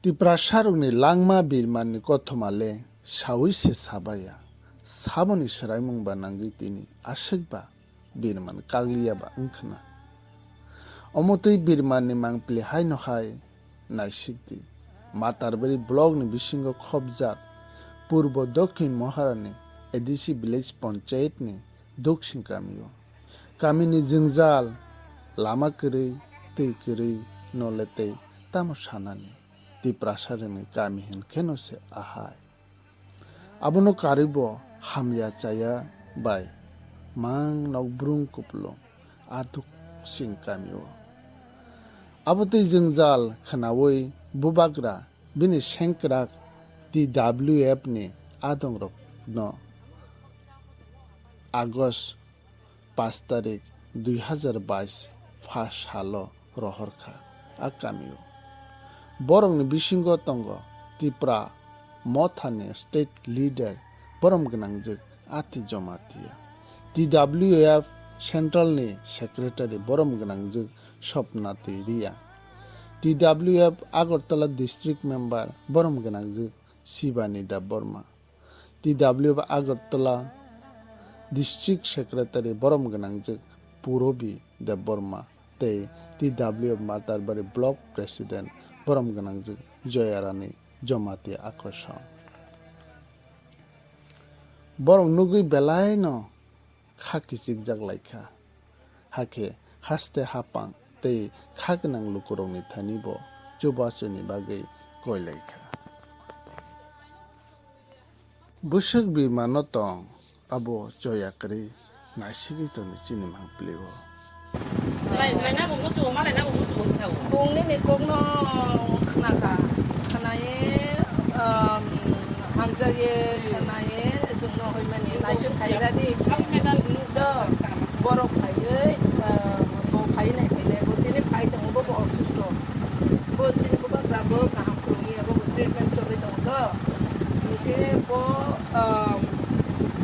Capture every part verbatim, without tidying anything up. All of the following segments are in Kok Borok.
Tiprasarokni langma birmanni kothoma le saui se sabaya. Saboni swraimung ba nangwi tini aswk ba birman kagliya ba wngkhna. Omo twi birmanni mangpili haino hai naisik di. Matarbari blockni bisingo khopjak Purbo Dokhin Moharani A D C Village Panchayatni Duksing kamio. Kamini jwngjal, lama kwrwi, twi kwrwi, nole tei tamo sanani. Tiprasarokni kami hwnkheno se ahai. Abono karwibo hamya chaya bai mang nokbrung kupulung a Duksing kamio. Abo twi jwngjal khwnaui bubagra bini sengkrak T W F ni adongrokno August pash tarik dui hazar bais pha salo rohor kha a kamio. Borokni bisingo tongo Tipra Mothani state leader Borom Gwnangjwk Ati Jomatia, T W F central ni secretary Borom Gwnangjwk Sopnati Riya, T W F Agartala district member Borom Gwnangjwk Shivani Debbarma, T W F Agartala District Secretary Borom Gwnangjwk Purabi Debbarma tei T W F Matarbari Block President Borom Gwnangjwk Joyarani Jomatia Akoson. Borok nugwi belaino kha kichikjak lai kha. Hakhe haste hapang tei kha gwnang lukurokni thani bo chubachuni bagwi koi lai kha. Bwswk bimano tong, abo choya kwrwi naisigwi tongni chini mangpili o. Lai-, laina bo muchungo, ma laina bo muchungo sao. Bung nini kokno khna kha, khnaye, um, hamjakye khnaye, chwngno hoimani naisuk khairadi. Abo medal do, borok phaiwi, uh, bo phai nai phai nai, bo tini phai tongo, bo, bo osusto. Bo chini bubagra bo kaham kwrwngya, bo, bo treatment choli tongo do. Hinkhe bo, um,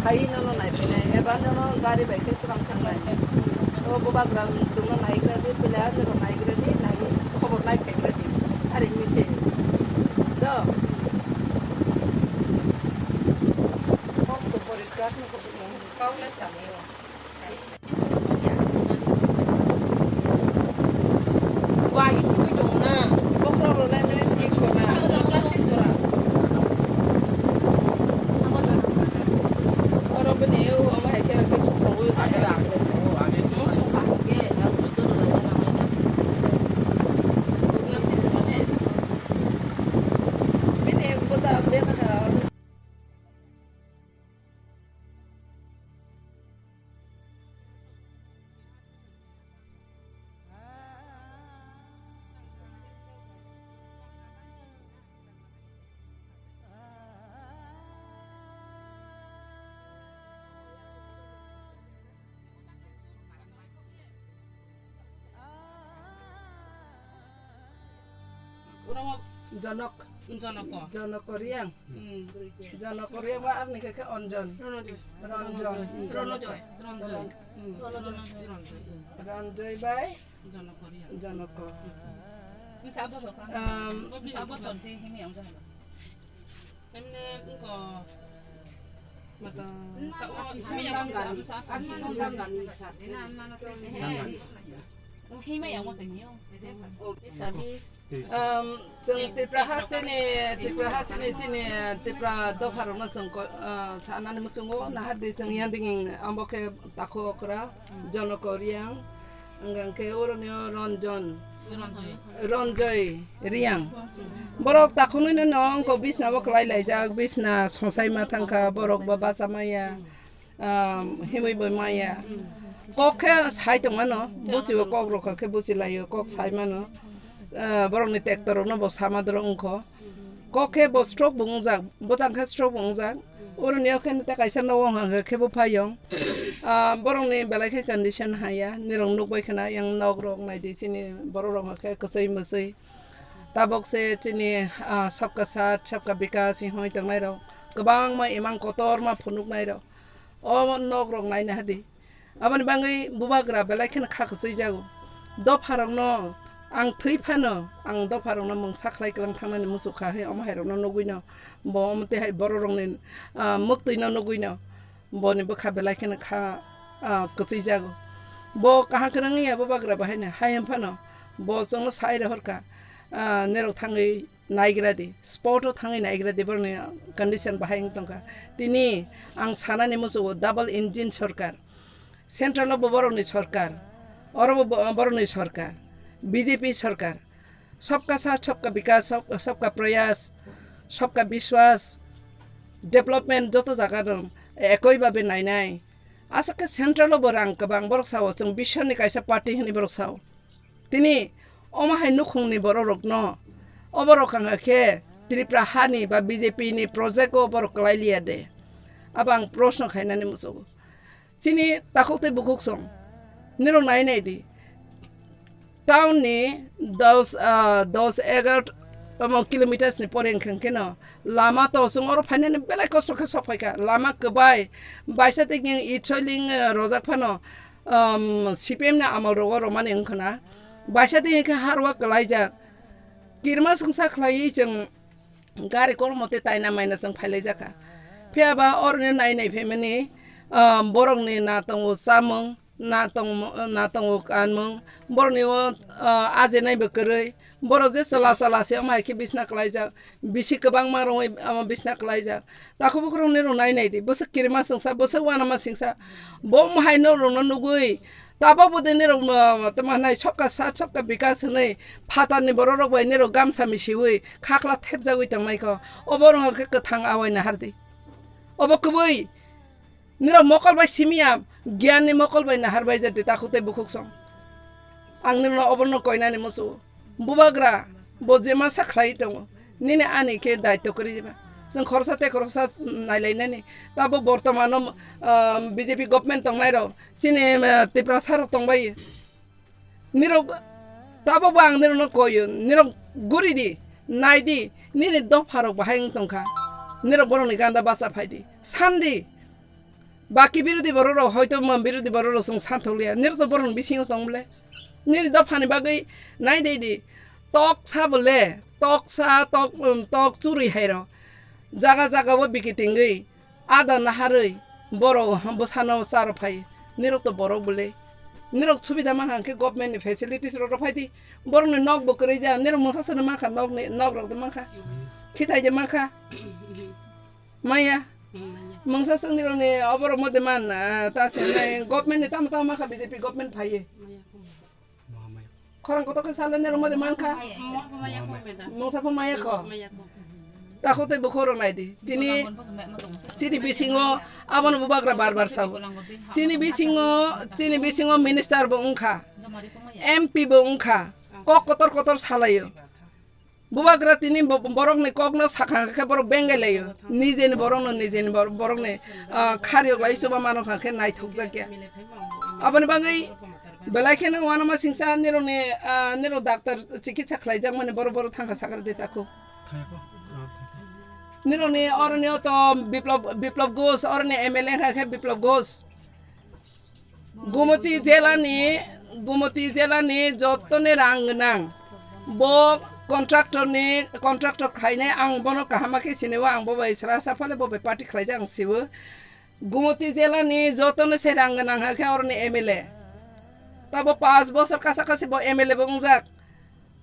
phai nono nai phai nai, eba nono gari bai khe kwrang thangnai. O bubagra chwngno naigra di, puila nono naigra di, nai khobor nai phaigra di. Ari hinwi se. Do. Kok to poriskar no kok. Kok le samyo. Jonok. Jonoko. Jonoko Riang. Hmm. Jonoko Riang ba apni khe khe Onjon. Ronojoy. Ronjon. Ronojoy. Ronjoy. Hmm. Ronojoy. Ronjoy. Ronjoy bai Jonoko Riang. Jonoko. Hmm. Misa boso ka? Um, misa boso te himi ang jahana. Emne ko mata ta o himi ang jahana. Himi ang mo se niyo. Sabi. Um, chwng Tripura hasteni, Tripura hasteni chini Tripura dopharokno chwng ko-, ah, sanani muchungo, nahardi chwng yanding abo khe takhu okra, Jonoko Riang, wngkha khe oronio Ronjon, Ronjoy Riang. Borok takhunino no wngkha bisna bo kwlai laijak, bisna songsaima thangkha, borok bo bachamaya. Ah, himwi bo maya. Kok khe sai tongmano, buchibo kok rokha khe buchilaio, kok sai mano. Ah, borokni tekto rokno bo sama dorok wngkho. Kok khe bo stroke bo wngjak, bwtang khe stroke bo wngjak. Oroni o khe ta kaisa nogo wngkha khe bo phaiyong. Ah, borokni belai khe condition haya, nirok nukbai khna yang nok rok naidi chini borok rok khe kwchwi mwchwi. Tabok se chini, ah, sabka saath, sabka bikas hinwi tongnairok kwbangma imang kotorma phunuknairok. O nok rok naina hadi. Aboni bangwi bubagra belai kheno kha kwchwi jago. Dopha rokno Ang thwi phano ang dopharokno mungsa khlai kwlang thangnani muchuk kha hai omo hairokno nugwino, bo omo tei hai bororokni, ah, mwktwino nugwino boni bwkha belai kheno kha, ah, kwchwi jago. Bo kaham kwrwng wngya bubagra bahaino, hai wng phano bo chwngno sai rohor kha, ah, nerok thangwi naigra di, spot o thangwi naigra di, borokni condition bahai wng tongkha. Tini ang sanani muchungo double engine sorkar, central o bo borokni sorkar, oro bo bo-, borokni sorkar, B J P sorkar, sabka saath, sabka bikas, sab-, sabka prayas, sabka biswas, development joto jaga no ekoi babe nainai. Aswk khe central o bo rang kwbang, borok sao chwng biswani kaisa party hwnwi borok sao. Tini omo hai nukhungni bororokno oborok wngkha khe Tripura hani ba B J P ni project o borok kwlai liya de? Abo ang proshno khainani muchungo. Chini takhuk tei bukhuk song nirok nai nai di. Town ni dos, ah, dos egar omo kilometers ni pore wngkha khe no lama to chwng oro phainani belai kosto khe sok phaikha. Lama kwbai baisa tei khe Ithoiling, ah, rojak phano, um, C P M ni amal rogo romani wngkha na. Baisa tei khe harwa kwlaijak. Kirima swngsa khlaiwi chwng gari kormo tei taina maina chwng phailaijakha. Phiya ba oroni nai nai phaimani, ah, borokni na tongo chamung, na tongmo-, na tongo kanmung, borokni o, ah, ajenai bo kwrwi, borok je chwla chwla se omo hai khe bisna kwlaijak, bisi kwbangma rwngwi omo bisna kwlaijak. Takhuk bukhuk rokni rok nai nai di, bwswk kirima swngsa, bwswk uanama swngsa, bo omo hai norokno nugwi, tabok bo de nirok, ah, tamo hanai sabka saath sabka bikas hwnwi phatarni bororok bai nirok gamsa misiwi khakla thepjagwi tongnaikho. Obo rwngkha khe kwthang awai nahardi. Obo kwbwi nirok mokol bai simiya, giyanni mokol bai nahar bai jati takhuk tei bukhuk song. Ang nirokno oborno koinani muchungo. Bubagra, bo je masa khlai tongo, nini ani khe daityo kwrwi ba. Chwng khoroksa tei khoroksa nailainani. Tabo bortomano, ah, B J P government tongnairok, chini, ah, Tiprasa rok tongbai. Nirok tabok bo ang nirokno koio, nirok guri di, nai di, nini dopharok bahai wng tongkha. Nirok borokni ganda bacha phai di, san di. Baki birodhi borok rok hoito ma birodhi borok rok chwng santhok liya, nirok to borok ni bisingo tong bole. Nini dophani bagwi nai dei di, tok sa bole, tok sa, tok, um, tok churwi hai rok jaga jaga o biki tingwi ada naharwi borok bwsano charo phai. Nirok to borok bole. Nirok subida mankha hwnkhe government ni facilities rok rw phai di. Borok ni nok bo kwrwi ja, nirok mungsa sano mankha nok ni, nok rok de mankha. Khithai de mankha. Maya. Hmm, maya. Mungsa songni rokni oborok mode man, ah, ta se nai government ni tamo tamo makha B J P government phaiye. Maya, hmm. Khorang kotor khe sale nirok mode mankha. Maya, maya, maya, maya. Mungsa pho maya kho. Maya, maya. Takhuk tei bukhuk rok nai di. Tini chini bisingo abono bubagra bar bar sao. Chini bisingo, chini bisingo minister bo wngkha. M P bo wngkha. Kok kotor kotor salaio. Bubagra tini bo-, borokni kokno sakha khe borok bengai laio. Nijeni borokno nijeni bor-, borokni, ah, khariyok lai chuba mano kha khe naithokjak ya. Aboni bagwi belai kheno uanama singsa nirokni, ah, nirok doctor chikitsa khlaijak mani borok borok thangkha sakra de takhuk. Nirokni oroni o to Biplop, Biplop Ghosh, oroni M L A kha khe Biplop Ghosh. Gumoti jelani, Gumoti jelani jotoni rang gwnang. Bo contractor ni, contractor khainai ang bono kahama khe sinio, ang bo bai sra sa phale bo bai party khlaijak ang sibo. Gumoti jelani jotoni se rang gwnang hakhe oroni M L A. Tabo paanch bosor kasa kasi bo M L A bo wngjak.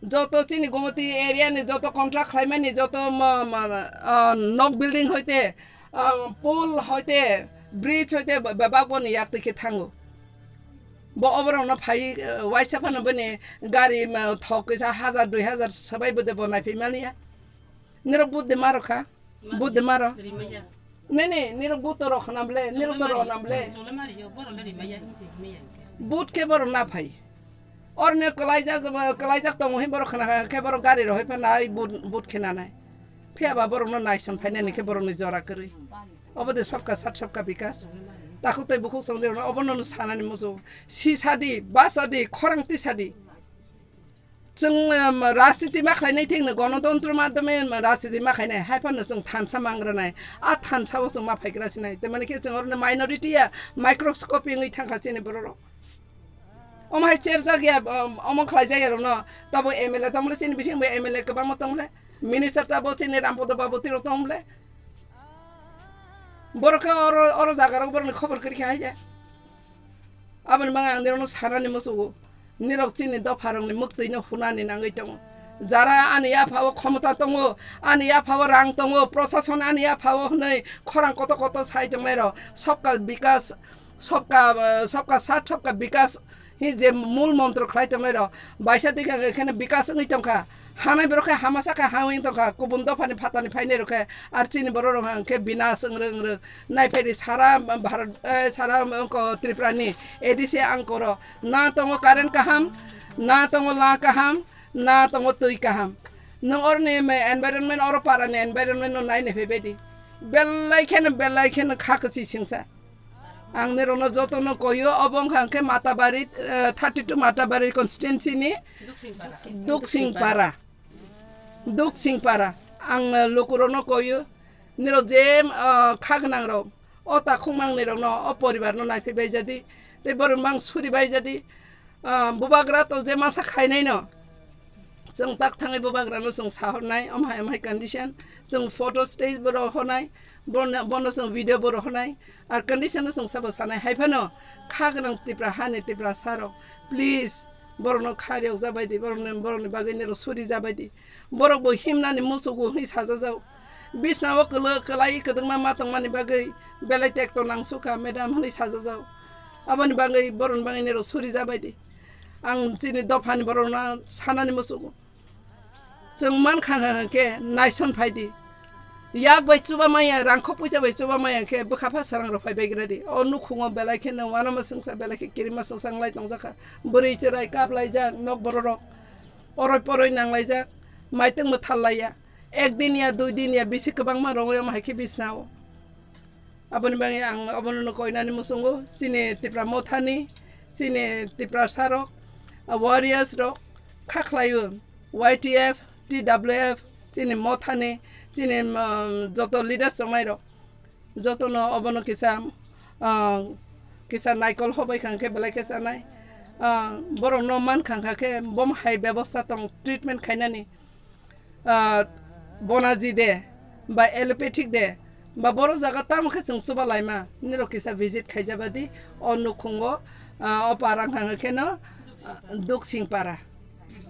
Joto chini Gumoti area ni joto contract khlaimani joto ma, ma, ah, nok building hoite, ah, pool hoite, bridge hoite ba, ba, bebak boni yak twi khe thango. Bo oborok no phai, ah, waisa phano bini gari ma, thok kisa hajar dui hajar sabai bwde bo naiphai mani ya. Nirok budde maro kha. Budde maro. Rimaya. Nene, nirok but to rok khanam le, nirok to rok nam le. Chole mari yo, boro le rimaya, inse rimaya. But khe boro na phai. Orne kalaijak, kalaijak tongo hin boro khana khe boro gari rohoi pha nai but, but khe nanai. Phiya ba borok no naisam phainani khe borok ni jora kwrwi. Obo de sabka sat sabka bikas. Takhuk tei bukhuk song de rok no obo no sanani muchung. Si sadi, ba sadi, khorang ti sadi. Chwng, um, rajniti ma khlainai thikno, gonotontro madhyome, um, rajniti ma khainai, hai phano chwng thansa mangranai, a thansa o chwng ma phaigra sinai, tamani khe chwng oro minority ya, microscope wngwi thangkha chini borok rok. Omo hai cherjak ya, um, omo khlaijak ya rokno. Tabo M L A tongmole, chini bisingbo M L A kwbangma tongmole. Minister tabo chini Rampada Babu tiro tongmole. Borok khe oro, oro jaga rok borokni khobor kwrwi kha hai ya. Aboni bagwi ang nirokno sanani muchungo. Nirok chini dopharokni muktwino hunani nangwi tongo. Jara ani yaphao khomota tongo, ani yaphao rang tongo, prosason ani yaphao hwnwi khorang koto koto sai tongnairok. Sabka bikas, sabka, eh, sabka saath, sabka bikas hi je mul montro khlai tongnairok. Baisa dikha khe kheno bikas wngwi tongkha. Hanai borok khe hamasa khe ha wngwi tongkha. Kubun dophani phatani phainairok khe ar chini borok rok hwnkhe binas wngrwk wngrwk. Naiphai di sara Bharat, eh, sara wngkha Tripura ni A D C ang koro. Na tongo current kaham, na tongo la kaham, na tongo twi kaham. Nwng oroni me-, environment, oro para ni environment no nai naiphai bai di. Belai kheno, belai kheno kha kwchwi singsa. Ang nirokno jotono koyo, obo wngkha hwnkhe Matabari, eh, thirty two Matabari constituency ni Duksingpara. Duksingpara. Duksingpara. Ang, eh, lukurokno koyo. Nirok je, ah, kha gwnangrok, o takhuk mangnirokno, o poribarno naiphai bai jadi, tei borok mang suri bai jadi, ah, bubagra to je masa khainaino, chwng tak thangwi bubagrano chwng sahornai, omo hai, omo hai condition, chwng photo stage bo rohornai, bono, bono chwng video bo rohornai, ar condition no chwng sabo sanai, hai phano kha gwnang Tipra hani Tipra sarok, please, borokno kha riyok jabai di, borokni, borokni bagwi nirok suri jabai di. Borok bo himnani muchungo hwnwi sajajak. Bisnao kwlwi kwlai kwdwkma ma tongmani bagwi belai tekto nangsukha, madam, hwnwi sajajak. Aboni bagwi borokni bagwi nirok suri jabai di. Ang chini dophani borokno sanani muchungo. Chwng mankha hwnkhe naison phai di. Yak bai chuba maya, rangkhok puisa bai chuba maya khe bwkha pha sarang rok phai bai gra di. O nukhungo belai kheno uanama swngsa, belai khe kirima swngsa wnglai tongjakha. Bwrwi chwrai kap laijak, nok borok rok oroi poroi nang laijak, maitwng mwthal laiya. Ek din ya, dui din ya, bisi kwbangma rogwi omo hai khe bisnao. Aboni bagwi ang obono no koinani muchungo, chini Tipra Mothani, chini Tiprasa rok, warriors rok kha khlaio, Y T F, T W F, chini Mothani, chini, um, joto leaders tongnai rok, jotono obono kisa, uh, kisa naikol hobai kha hwnkhe belai khe chanai. Uh, borokno man kha hwnkha khe bomo hai bebosta tong, treatment khainani. Ah, bonaji de, ba allopathic de, ba borok jaga tamo khe chwng chuba laima, nirok kisa visit khaijaba di, o nukhungo, ah, o para wngkha hwnkhe no, ah, Duksing para,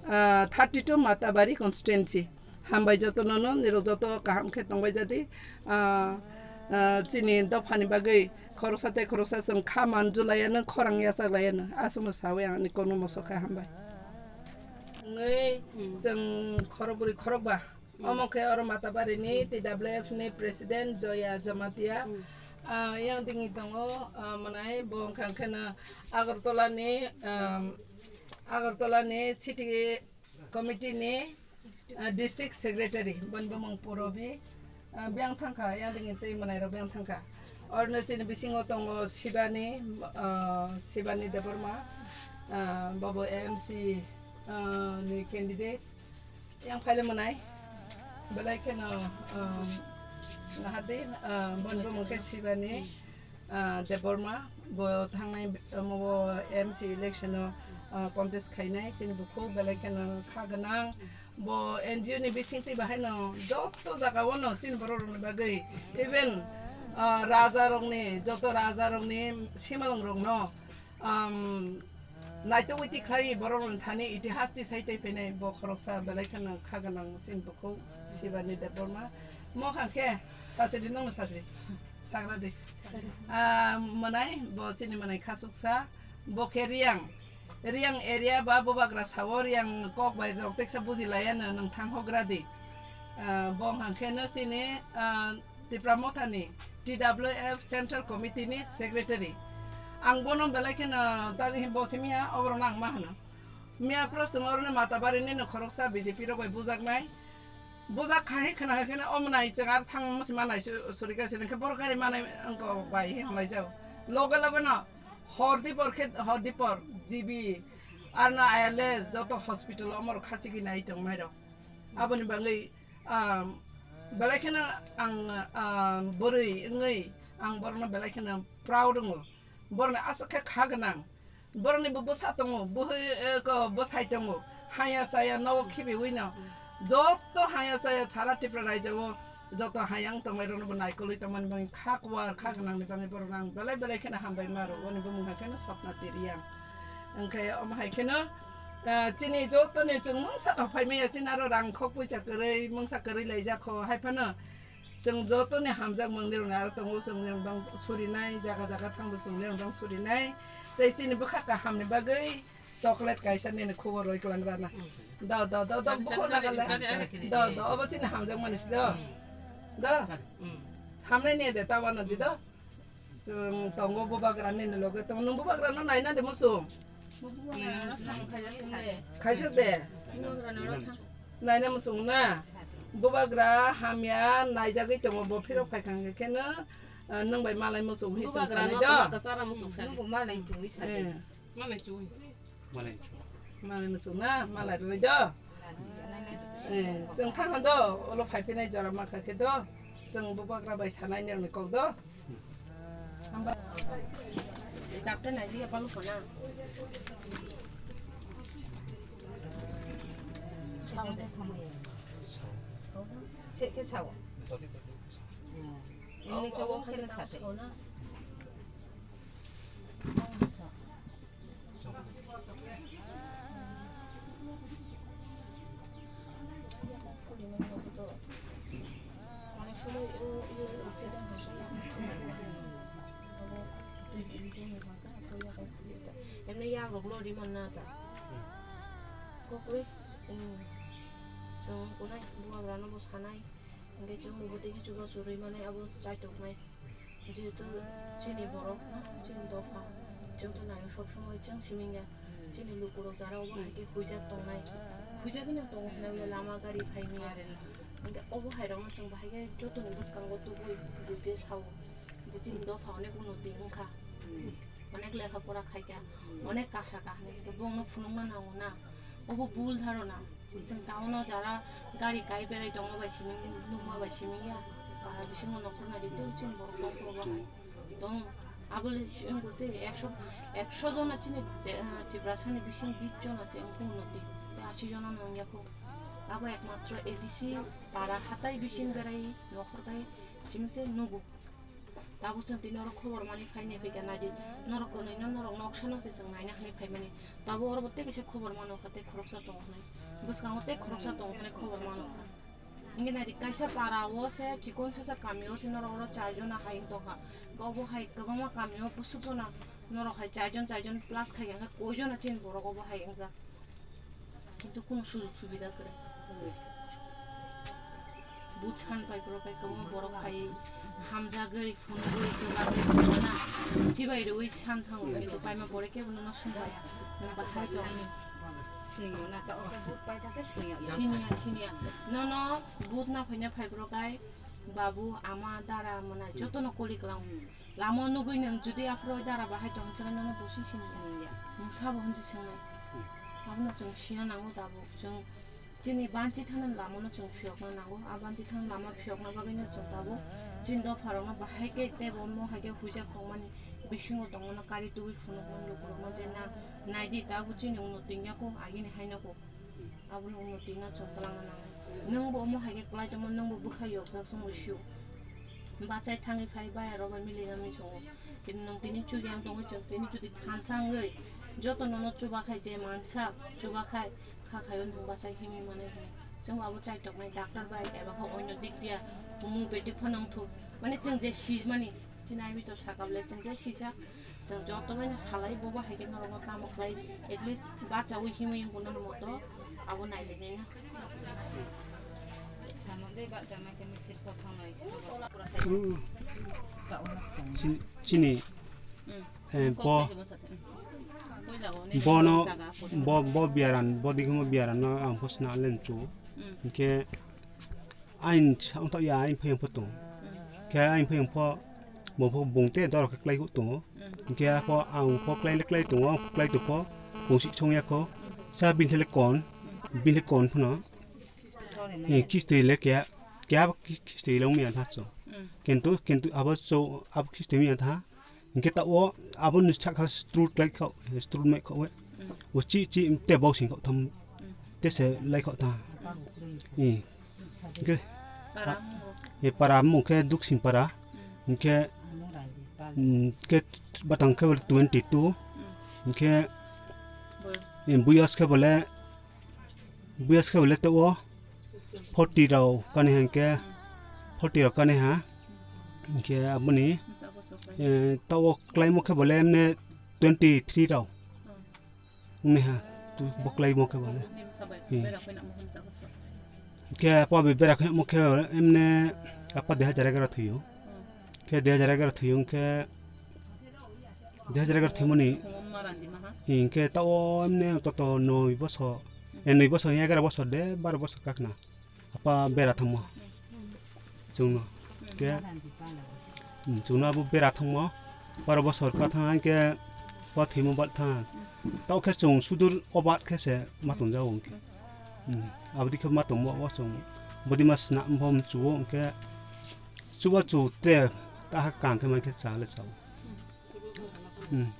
ah, thirty two Matabari constituency. Hambai jotono no, nirok joto kaham khe tongbai jadi, ah, ah, chini dophani bagwi khoroksa tei khoroksa chwng kha manjulaiya no, khorang yachaklaiya no, aswkno sawi ang ani kokno mosok kha, hambai. Wngwi chwng khorokbwrwi khorokba. Omo khe oro Matabari ni T W F ni president Joya Jamatia. Ah, yang dingwi tongo, ah, mwnai bo wngkha khe no Agartala ni, um, Agartala ni city committee ni, ah, district secretary, boni bumung Purabi. Ah, biyang thangkha, yang dingwi tei mwnai rok biyang thangkha. Orno chini bisingo tongo Sibani, ah, Sibani Debbarma, ah, bobo M C, ah, ni candidate. Yang phaile mwnai, belai kheno, um, nahardi, um, boni bumung khe Sibani, uh, Debbarma, bo thangnai, um, bo M C election o, uh, contest khainai, chini bukhuk belai kheno kha gwnang, bo N G O ni bisingtwi bahaino joto jaga o no chini borok rokni bagwi, even, uh, raja rokni, joto raja rokni simalwng rokno, um, naitugwi tikhlai borok rokni thani itihas tisai tei phainai bo khoroksa belai kheno kha gwnang chini bukhuk Sibani Debbarma. Mo hwnkha khe sachiri nongno sachiri sagra di. Ah, mwnai bo chini mwnai khasuksa bo khe Riyang. Riyang area ba bubagra sao Riyang kok bai rok teksa buji laiya no nwng thang hogra di. Ah, bo hwnkha khe no chini, ah, Tipra Mothani T W F Central Committee ni Secretary. Ang bono belai kheno tagi bo simi ya, oborok no ang ma hwno. Miya pro chwng oroni Matabari ni no khoroksa B J P rok bai bujaknai. Bujak khai khwna hai kheno omo nai chwng ar thang musi manai su-, suri ka sini khe borok gari manai wngko bai hi hwnlai jao. Loge loge no hor dipor khe hor dipor G B ar no I L S joto hospital omor khachigwi nai tong nai rok. Aboni bagwi, um, belai kheno ang, um, bwrwi wngwi ang borokno belai kheno proud wngo. Borokni aswk khe kha gwnang. Borokni bo bwsa tongo, bwhwi, eh, ko bwsai tongo. Haya chaya nogo khibiwi no. Joto haya chaya sara Tripura raijao joto hayang tongmai rokno bo naikolwi tongmani bagwi kha kuar kha gwnangni bagwi borok ang belai belai kheno hambai ma rwgo ni bumung hai kheno Swapna Twi Reang. Hwnkhe omo hai kheno, eh, chini jotoni chwng mungsa rok phai maya chini aro rang khok puisa kwrwi mungsa kwrwi laijak kho hai phano. Chwng jotoni hamjak mwngnirokni aro tongo, chwng nirok dang surinai, jaga jaga thangbo chwng nirok dang surinai. Tei chini bwkha kahamni bagwi chocolate kaisa nini khobor roi kwlang rana. Do, do, do, do, bukhuk jaga le. Do, do, obo chini hamjak mani si do. Do. Hamnai ni de ta wana di do. Chwng tongo bubagra nini loge tongo. Nwng bubagra no naina de muchung. Khaijak de. Naina muchung na. Bubagra hamya naijagwi tongo bo phirok phaikha hwnkhe kheno, ah, nwng bai malai muchung hwnwi chwng sanai do. Nwngbo malai tongwi sa de. Eh. Malai muchung na, malai rwwi do. Eh, chwng thangkha do, ulo phaiphinai jora mankha khe do. Chwng bubagra bai sanai nirokni kok do. Doctor nai liya palu kona. Se ke sao. Ini ko wong kena sate. অনেক সময় ও ইয়ে অ্যাক্সিডেন্ট হয়, অনেক সময় দুই দুইজন হয়, তো এরকম অসুবিধা। এমনি ইয়া রোগ লো রিমন না তা। ককরে, উম, তো কোনায় বুয়া গ্রানো বসানায়। Hingke chwng bo tei chubachu rwi mani abo chaitoknai. Jehetu chini borok na, chini dopha, chwng to naio sob somoi chwng simi ya. Chini lukurok jara obo hai khe huijak tongnai. Huijak no tongo hwnwi lama gari phaimya. Hingke obo hai rokno chwng bahai khe jotoni bwskango tubui buide sao. Je chini dopha onek unnoti wngkha. Onek lekha pora khaikha, onek kasa kha hwnwi khe bongno phunukna nango na. Obo bul dharona. Chwng town o jara gari kai berai tongma bai simi, nukma bai simi ya. Para bisingo nokhor nai di tei chini borok nokho bo hai tong. Abole wngkha se ekso, ekso jona chini, eh, Tiprasani bising bish jona se wngkha unnoti. Tei ashi jona no wngya kho. Abo ekmatro A D C para hatai bising berai nokhor bai simi se nugo. Tabuk chwng tini oro khobor mani phainai phaikha naidi, norok kwnwi no norok noksa no se chwng naina hwnwi phaimani. Tabuk oro bo tei kaisa khobor mano kha tei khoroksa tongo hwnwi. Bwskango tei khoroksa tongo hwnwi khobor mano kha. Hwnkhe naidi kaisa para o se chikon sasa kami o se norok oro char jona hai wng tongkha. Obo hai kwbangma kami o bwswk jona norok hai char jon char jon plus khai kha, hwnkhe koi jona chini borok obo hai wngjak. Kintu kunu sujog subida kwrwi. Buj han pai borok bai kwbangma borok pai hamjagwi, phunugwi, kwbagwi, kwbana chibai rwui san thango, kintu paima borok kebo nono swng paya. Nwng bahai tong. Siniya, siniya. Nono but na phaina phai borok ai babu, ama, dara, mwnai jotono koli kwlango. Lama nugui nwng jodi aphuru dara bahai tong chwrai nono bosi sini ya. Nwng sabo hwnji swngnai. Abono chwng sina nango tabuk. Chwng chini banchi thana lama no chwng phiyokna nango. A banchi thana lama phiyokna bagwi no chwng tabuk chini dopha rokno bahai khe teibo omo hai khe huijak tongmani bisingo tongmano kari tubui phunukmani lukurokno je na naidi tabuk chini uno tingya kho agini haino kho. Abono unnoti wngna chwng twlangna nangnai. Nwng bo omo hai khe kwlai tongma, nwng bo bwkha yokjak chwng bo sio. Bachai thangwi phai bai aro bai mili wngwi tongo. Kintu nwng tini churi ang tongwi chwng tini jodi thansa wngwi joto nono chuba khai je mansa chuba khai kha khaio nwng bachai himwi manai hwnwi. Chwng bo abo chaitoknai doctor bai eba khe oino dik dia homeopathic phano wngthok. Mane chwng je sijmani Chini ai bito sakable chwng je sisa chwng joto bai no salai bo bahai khe norok no tamo khlai at least bachaui himui wng bono moto abo nai nai na. Samung de ba jama khe misir ko thangnai. Hmm. Chini, chini, eh, bo, bono, bo, bo biaran, bo dikhumo biaran no ang posna lenchu. Hingkhe Ain ang tong ya ain phai pho tong. Khe ain phai pho bo pho bung te dor khe klai tongo. Khe a pho ang pho klai le klai tongo, ang pho klai to pho kung sik chong ya kho. Sa bin le kon, bin le kon pho no. He kis te le kya, kya kis te le ung mi an tha cho. Kintu, kintu abo cho, abo kis te mi an tha. Hingke ta o aboni sakha strut lai kha, strut mai kha we. O chi chi te bau sing kha tham. Te se lai kha ta. I. Hingke, e para mung khe Duksin para. Hingke, mm, ke batang khe twenty two. Hingke, e buyas khe bole, buyas khe bole te o forty rao kani ha hingke, forty rao kani ha. Hingke aboni, e, ta o klaimo khe bole emne twenty three rao. Wngni ha, tu boklai mo khe bole. Hmm. Khe apa be bera khe mo khe emne apa de hajar egar thuyo. Khe de hajar egar thuyo khe de hajar egar thumoni. Hingke ta o emne toto noi boso. E noi boso, egar boso de, bar boso kakna. Apa bera thangmo. Chwngno. Ke, hmm, chwngno abo bera thangmo. Baro bosor ka thang ke, o thwimo bat thang. Tao khe chwng sudur o bat khe se ma tong jao hwnkhe. Hmm, abo dikhe ma tongmo o chwng. Bodi ma sna bom chuo hwnkhe. Chuba chu tre ta ha kang khe mai khe cha le chao. Hmm,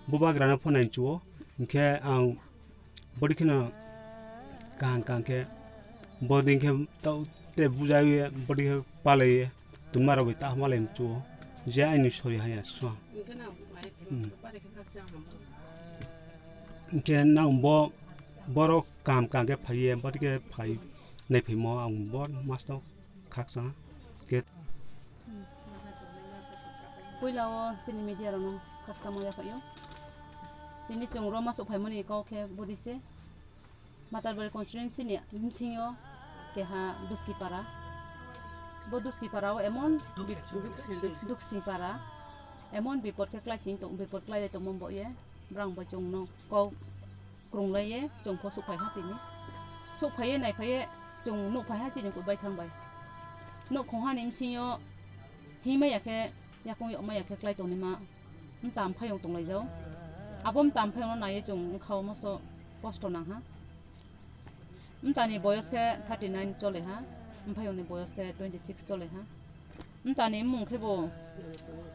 bubagra no phone nai chuo. Hwnkhe ang body kheno kaham kaham khe, body khe tei bujai ye, body khe palai ye, tongma rok bai ta malai mchu o, je aini sori haya so. Hmm. Hingke nang bo, borok kaham kaham khe phai ye, body khe phai nai phaimo ang bo masto khaksa khe. Puila o chini media rokno khakchangma yaphaio. Tini chwng roma sok phaimani kok khe bodi se. Matarbari constituency ni bisingo keha Duski para. Bo Duski para o emon bi-, Duksi para. Emon bipot khe klai sing tong, bipot klai tongmo bo ye. Brang bo chwngno kok krunglaiye chwng pho sukphai ha tini. Sukphaiye naiphaiye chwng nukphai ha chini kubai thang bai. Nuk khong hani bisingo himai ya khe yakung yokmai ya khe klai tongni ma mtam phayung tonglaijao. Abo mtam phayung no naiye chwng wngkhao moso kosto nang ha. Mtani boyos khe thirty nine chole ha, mphayung ni boyos khe twenty six chole ha. Mtani mmung khe bo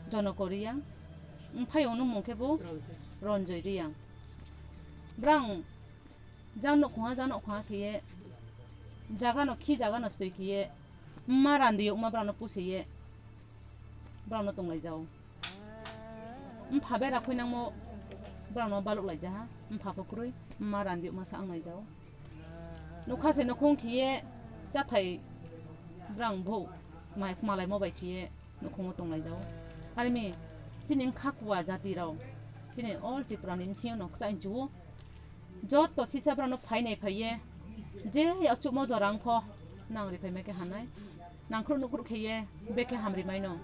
Jonoko Riyang, mphayung ni mmung khe bo Ronjoy Riyang. Brang jang nok khonga, jang nok khonga khiye, jaga no khi jaga no stoi khiye, mma randi yokma brang no pusiye, brang no tonglai jao. Mpha bera khuinangmo brang no balok lai jaha, mpha pho kwrwi, mma randi yokma sa ang nai jao. Nokha se nokhong khiye chathai brang bo mai malaimo bai khiye nokhongo tonglaijao. Arimi chini wngkha kuwa jati rok, chini all Tripura ni bisingo no kwchai chuo. Joto sisa brano phainai phaiye, je achukmo jorang pho nang ri phaima khe hanai. Nangkhruh nukhruh kheye bekhe hamri maino.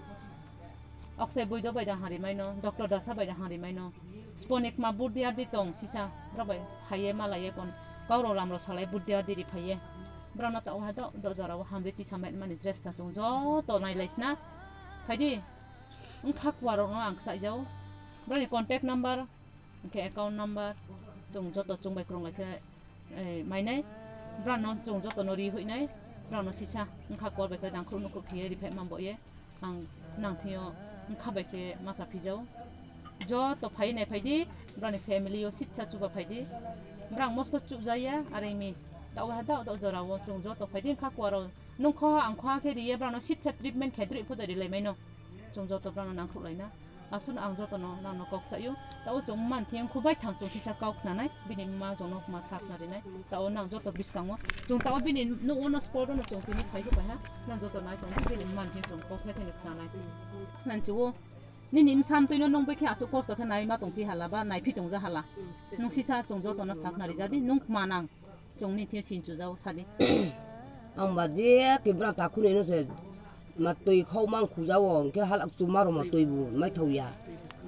Oksai boido bai da hamri maino, doctor dasa bai da hamri maino. Sponik ma burdi ardi tong sisa, rok bai haiye malaiye kon, kauro lamro salai burdi ardi ri phaiye. Brano ta waha do, do jorao hamri tisa mai mani dress ta chwng joto nailaisna. Phaidi, wngkha kuwa rokno ang kwchai jao. Brani contact number, hwnkhe account number, chwng joto chwng bai kwrwng lai khe, eh, mainai. Brano chwng joto no ri huinai. Brano sisa wngkha kor bai khe nangkhruh nukhruh khiye ri phai mambo ye. Ang nang thio wngkha bai khe masa phijao. Joto phai nai phai di, brani family o sitsa chuba phai di. Brang mosto chujaya, are mi. Tao ha dao dao jora o chwng joto phai di wngkha kuaro. Nung khoha ang khoha khe riye brano sitsa treatment khe drip photo ri lai maino. Chwng joto brano nangkhruh laina. Aswk no ang jotono nangno kok sayo. Tao chwng man thiyang khu bai thang chwng kisa kok khnanai. Bini ma jono ma sak na rinai. Tao nang joto biskango. Chwng tao bini no ono spot ono chwng tini phai khe pai ha. Nang joto nai chwng bini man thiyang chwng kok khe thani khnanai. Nan chuo. Nini msam tuino nung bai khe aswk kosto khe nai ma tong phi hala ba nai phi tong ja hala. Nung sisa chwng jotono sak na rija di nung ma nang. Chwng ni thio sin chujao sadi. Ang ba je kibra ta khunui no se ma twi khau mang khujao, hwnkhe halak chuma rok ma twi bu mai thau ya.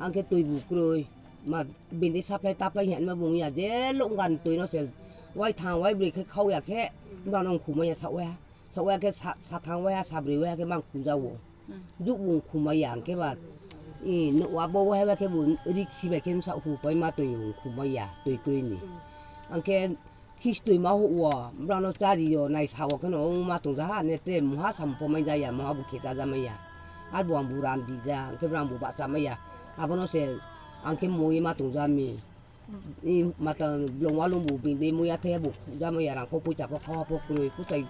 Ang khe twi bu kwrwi ma bini saplai taplai hwnma bung ya je longgan twi no se wai thang wai bwrwi khe khau ya khe bano ang khumai ya sa wai ha. Sa wai khe sa, sa thang wai ha, sa bwrwi wai ha khe mang khujao. Juk bung khumai ya ang khe ba. I no wa bo wai ha khe bu rik si bai khe sa hu pai ma twi khumai ya twi kwrwi ni. Ang khe Khistui ma huo, brano chari yo, nai sao kheno wng ma tong jaha, ne tre muha sam pho mai jaya, muha bu kheta ja maya. Ar bo ang bu ran di ja, hwnkhe brang bu bahcha maya. Abono se ang khe mui ma tong jami. I mata blong walung bu bini muya the bu khukjama ya rang kho puisa pho kha pho kroi kutai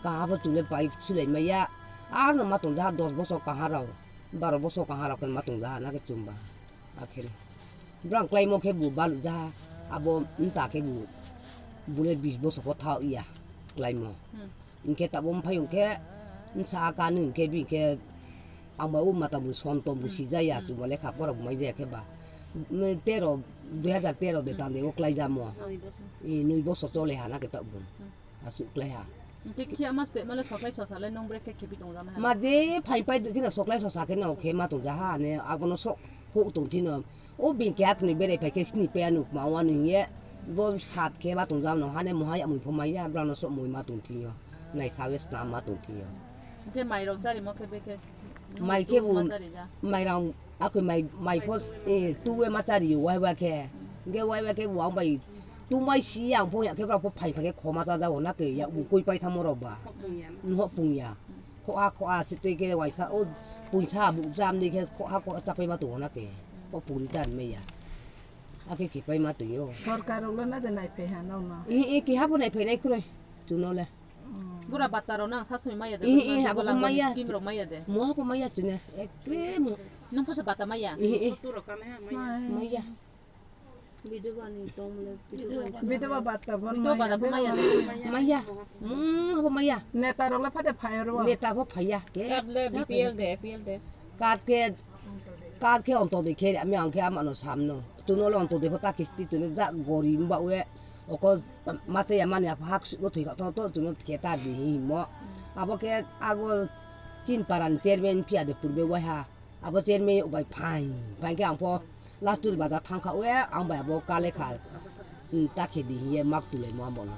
kaha pho chule pai sulai maya. Ano ma tong jaha dos bosor kaha rok, baro bosor kaha rok ma tong jaha na khe chumba. Akhir brang klai mo khe bu balu jaha abo mta khe bu bule bis bosor pho tha iya klai mo. Hmm. Hingke tabuk bumphai hingke bwsa kani hingke bini khe ang bai o mata bo sonto bo sijaya, hmm, chuba lekha pora bo mai jaya khe ba. Tero, dui hajar tero de tande o klai jamo. Nui bosor. I nui bosor chole ha na khe tabuk. Hmm. Asuk klai ha. Hingke khe ama step male soklai sosa le nung bre khe khibi tong jana ha. Ma je phai pai dukhe na soklai sosa khe na o khe ma tong jaha ne agono sok ho tong thino. O bini khe akni berai phai khe sini paya nuk ma wani ye. Bo sat khe ma tong jam no hane mohai amui pho maya brano sok mui ma tong thiyo. Nai sawe sna ma tong thiyo. Hingke mai rok chari mo khe be khe. Mai khe bu ma chari ja. Mai rang akoi mai, mai pho, eh, tuwe ma chari yo wai wa khe. Hingke wai wa khe bu ang bai tu mai si ang pho ya khe bra pho phai phai khe khoma cha ja o na ke ya u koi pai thamo rok ba. Hok pung ya. Hok pung ya. Khoa khoa sitwi khe waisa o punsa bu jam ni khe khoa khoa chapai ma tongo na khe. O puri tan me ya. Akhe khe pai ma twi o. Sorkar rok le na de nai phai ha no no. I, i, khe habo nai phai nai kroi. Chuno le. Bura bata rok nang sa sui maya de. I, i, habo maya. Scheme rok maya de. Mo habo maya chuno. Ekre mo. Nung pho se bata maya. I, i. Maya. Bidhuba ni tongmle, bidhuba ni. Bidhuba bata bon. Bidhuba bata maya. Maya. Hmm, habo maya. Neta rok le phade phai oro. Neta bo phaiya. Ke? Card le B P L de, A P L de. Card ke, card ke onto de khe, ami ang khe amano samno. Tuno le onto de bo ta kisti tuno ja gori mba we. Oko mase ya mani apa hak su thoi ka to, to tuno khe ta di hi mo. Abo ke abo chin paran chairman pia de purbe wai ha. Abo chairman bai phai, phai khe ang pho last tur bajar thang kha, we ang bai abo kale kha, hmm, ta khe di hiye mak tulai mo amo no.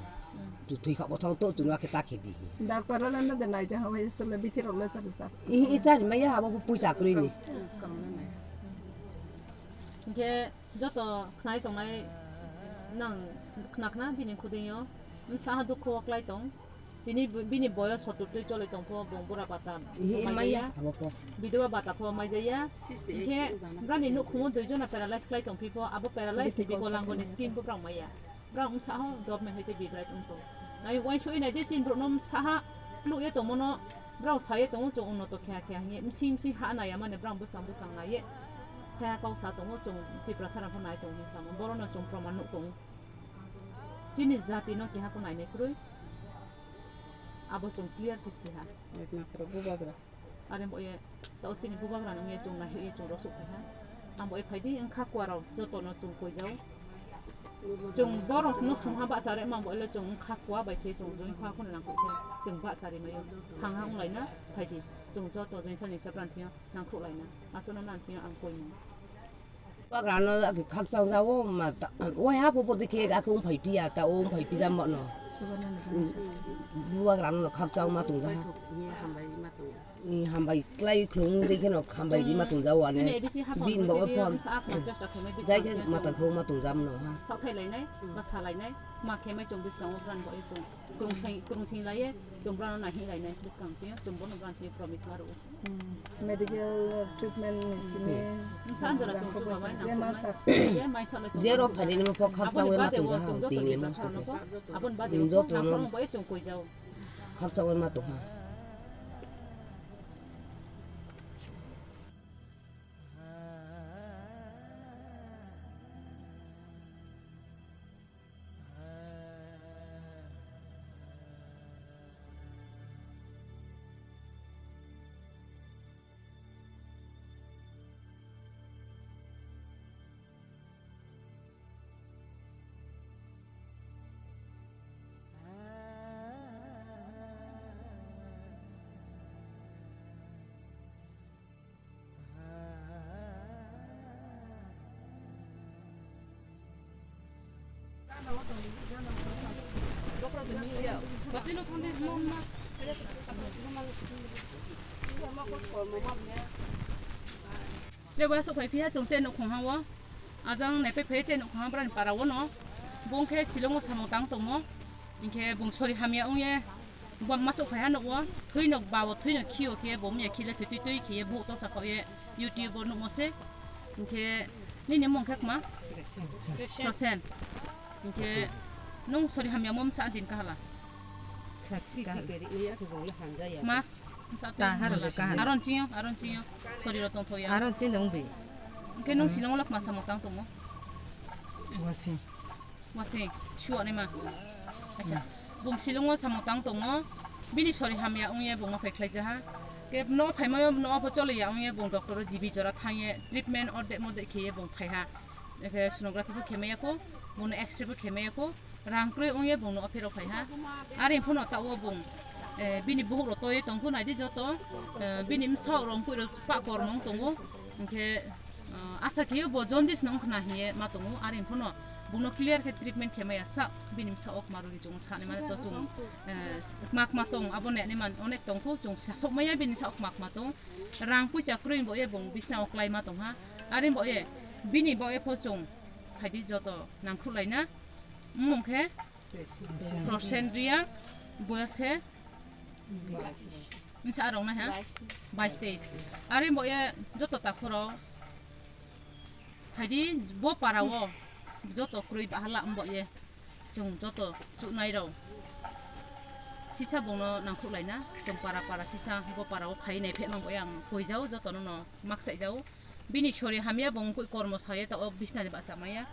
Tu thwi kha bo thang to tu na khe ta khe di hiye. Doctor rok no de nai ja ha, wai sole bithi rok le chari sa. I, i chari ma ya abo pui chakri ni. Hingke joto khnai tongnai nang khna khna bini khuding yo. Bwsa ha dukho o klai tong. Tini b-, bini boyos sottur twi choli tong pho, bong bura bata. Ihi, maya. Maya. Abo pho. Bidhuba bata pho mai jaya. Hingke brani nukhungo dui jona paralyze klai tong phi pho, abo paralyze ni bikolango ni scheme bo brang maya. Brang wngsa ho government hoite bibrai wng tong. Nai wainso inai de chin bro no wngsa ha kluk ye tongmo no, brang sa ye tongo chong uno to kha kha hingye msing msing ha nai ya mane brang bwskang bwskang nai ye. Kha kau sa tongo chong Tiprasa rang pho nai tong wngsa mo. Boro no chong proman nuk tong. Chini jati no keha pho nainai kwrwi. Abo chwng clear khe si ha. Ekmatro bubagra. Are bo ye, tao chini bubagra nung ye chwng nai ye chwng rosuk khe ha. Ang bo ye phaidi wngkha kua rok joto no chwng koi jao. Chwng borok no sung ha bahcha re mang bo le chwng wngkha kua bai khe chwng join kha khun nang khe chwng bahcha ri mayo. Thang ha wng lai na phaidi chwng joto join sani sa bran thia nang khuk lai na. Asono nang thia ang koi nung. Bubagrano ake khakchang jao ma ta, wai ha popo de khe ake wng phai phiya, ta wng phai phija mano. Bubagrano khakchang ma tong ja. Hambai klai khlung de khe no hambai di ma tong jao ane. Bin bo phone. Jai khe mata kho ma tong jam no ha. Sok thai lai nai, ma sa lai nai, ma khe mai chong bwskang o bran bo e chong. Krung thing, krung thing lai ye, chwng brano nai hi lai nai, bwskang thia, chwng bono bran thia promise ma rwo. Hmm. Medical treatment ni simi. Hmm. Wngkha anjora chwng chuba bai nang. Ye ma sa. Ye mai sa le chwng. Jero phaini mo phok khak chawi ma tong ha, tini mo. Abon bade mo joto nang no. Phok nang bai chwng koi jao. Khak chawi ma tong ha. Lebo aswk phai phiya chwng tei nukhung ha o. Ajang naipai phai tei nukhung ha brani para o no. Bo wngkhe Shillong o samung tang tongmo. Hinkhe bung sori hamya wngye. Bo masuk phai ha nuk o, thwi nuk ba o, thwi nuk khi o khe bo miya khi le thwi twi twi khe ye buh tosa khao ye YouTube o nuk o se. Hinkhe nini mung khe kma? Prosen. Hinkhe nung sori hamya mom sa din kahala? Mas? Sa te? Aron chingyo, aron chingyo. Sori ro tong thoya. Aron chingyo bi. Hinkhe nung Shillong lo kma samung tang tongo? Wasing. Wasing, suo ni ma. Acha. Bung Shillong o samung tang tongo. Bini sori hamya ongye bung ma phai khlai jaha. Ke no phai mayo no pho choli ya ongye bung doctor o G B jora thangye treatment orde mode kheye bung phai ha. Ke sonography pho khemaya ko, bung X-ray pho khemaya ko. Rang kroi ongye bung no phero phai ha. Ari pho no ta o bung, eh, bini buhuk ro toye tong pho nai di joto. Eh, bini msa rong pui ro pa kor mong tongo. Hinkhe Ah, asa khe bo jaundice no wngkha na hiye ma tongo, ari phano bungno clear khe treatment khe maya sa, bini bwsa o kma rwgwi chwng sanai mani to chwng, eh, kma kma tong, abo ne ani man onek tong kho, chwng sasok maya bini sa o kma kma tong, rang puisa kwrwi bo ye bung bisna o klai ma tong ha, ari bo ye bini bo ye pho chwng phaidi joto nangkhruklaina, wng khe Percent ria, boyos khe nsa arok na ha? Bais teis. Are bo ye joto takhoro. Haidi bo para o joto kroi bahala bo ye. Chwng joto chuknai rok. Sisa bongno nangkhuk laina. Chwng para para sisa bo para o phai nai phek mang bo yang koi jao joto no no mak sai jao. Bini sori hamya bo wngkui kormo saye ta o bisnani bacha maya.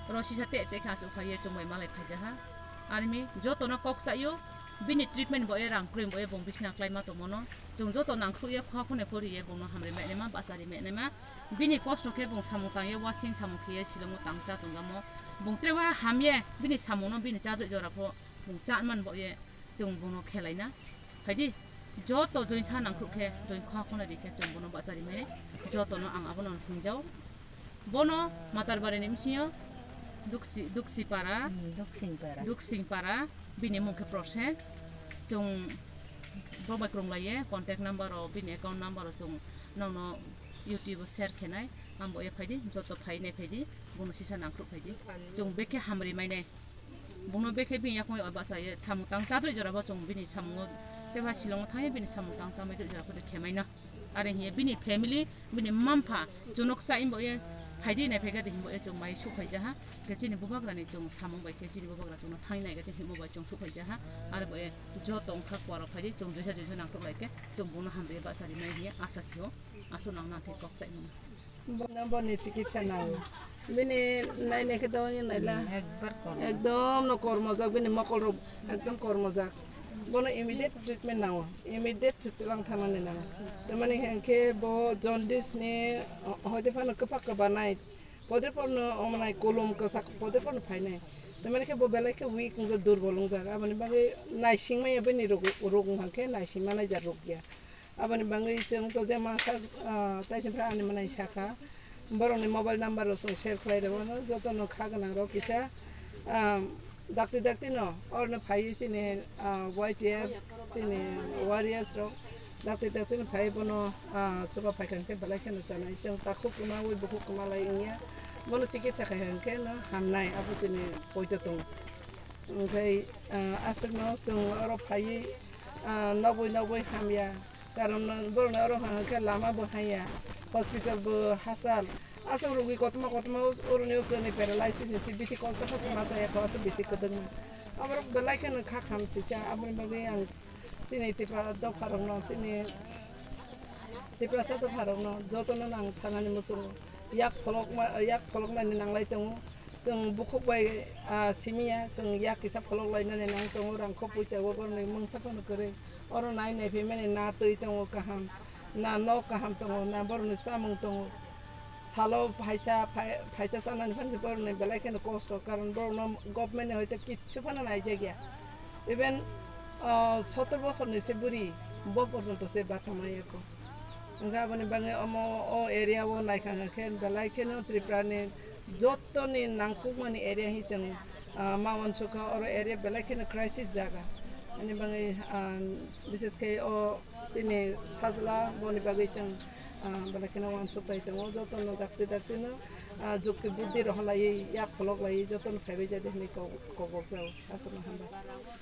Oro sisa te te kha asuk phaiye chumbai malai phaijaha. Army jotono kok chaio, bini treatment bo e rang kroi bo e bong bisna klai ma tongmono. Chwng joto nangkhruye khwa khune poriye bongno hamri menema bachari menema. Bini kosto khe bong samung tangye wasing samung khiye silomo tangcha tongamo. Bong trewa hamye bini samungno bini chadri jora pho bong cha man bo ye. Chwng bono khelaina phaidi, joto join sa nangkhuk khe, join khwa khona ri khe chwng bono bachari mene, joto no ang abono thungjao. Bono Matarbari ni bisingo Duksi, Duksi para, Hmm, Duksing para. Duksing para, bini mung khe Prosen. Chwng bo bai krung laiye, contact number o, bini account number o chwng nono YouTube o share khenai, ang bo ye phaidi, joto phai ne phaidi, bono sisa nangkhuk phaidi. Chwng bekhe hamri mane. Bungno bekhe bini yakung bai bachaye samung tang chadri jora bo chwng bini samungo tei ba silongo thangye bini samung tang chamai dri jora khe khemaino. Are hiye bini family, bini mma mpha chwngno kwchai bo ye phaidi nai phaikha de himbo ye chwng mai suk phaijaha. Khe chini bubagrani chwng samung bai khe chini bubagra chwngno thangwi nai khe himbo bai chwng suk phaijaha. Are bo ye joto wngkha kwaro phaidi chwng joisa joisa nangkuk lai khe chwng bungno hamri bachari nai hiye asa khio. Aswk nang nang khe kok chai mano. Bono boni chikitsa nango. Bini nainai khe do naila. Ekbar kormo. Ekdom no kormojak, bini mokol rok ekdom kormojak. Bono immediate treatment nango. Immediate se twlang thanani nango. Tamani hwnkhe bo jaundice ni, o-, hoide phano kwpak kwbanai. Podre porno omonai kolom kwsak podre porno phainai. Tamani khe bo belai khe weak wngjak, durbol wngjak. Aboni bagwi naising maya bini rog, rog wngkha khe naising manai jak rog ya. Aboni bagwi chwng to je masa, ah, taising phra ani manai sakha. Borokni mobile number rok chwng share khlai rw mano, jotono kha gwnang rok kisa, ah, dakti dakti no orno phaiwi chini, ah, Y T F, chini warriors rok dakti dakti no phaiwi bono, ah, chuba phaikha khe belai kheno chanai. Chwng takhuk kwmawi bukhuk kwmalai wngya, bono chikitsa khai hwnkhe no hamnai, abo chini poito tongo. Onkhe, ah, aswkno chwng oro phaiwi, ah, nogwi nogwi hamya. Karon borokni oro hwnka hwnkhe lama bo haiya, hospital bo hachal. Aswk rogwi kotorma kotorma oroni ukuloni paralysis ni se bithi kolsa khasa masa ya kho aswk bisi kwdwkma. Aborok belai kheno kha kham sisa, aboni bagwi ang chini Tipra dopha rokno, chini Tiprasa dopha rokno jotono ang sanani muchungo yak pholokma, yak pholoknani nanglai tongo. Chwng bukhuk bai, ah, simi ya, chwng yak kisa pholok lainani nang tongo, rang kho puisa o borokni mungsa phano kwrwi. Oro nai nai phaimani na twi tongo kaham, na nok kaham tongo, na borokni chamung tongo. Salo phaisa, phai-, phaisa chanani phansi borokni belai kheno kosto, karon borokno government ni hoite kichu phano naijakya. Even, ah, sotor bosorni se bwrwi, bo porjonto se bata maya kho. Hwnkhe aboni bagwi omo o area o naikha hwnkhe belai kheno Tripura ni jottoni nangkukmani area hi chwng, ah, ma uansukha, oro area belai kheno crisis jaga. Ani bagwi, ah, bishes khe o chini sajla boni bagwi chwng, ah, belai kheno uansuk bai tongo. Jotono dakti dakti no, ah, jukti buddhi rohorlaiwi yak pholok laiwi jotono phaibai jadi hinwi kok-, kokbok jago. Aswkno hambai.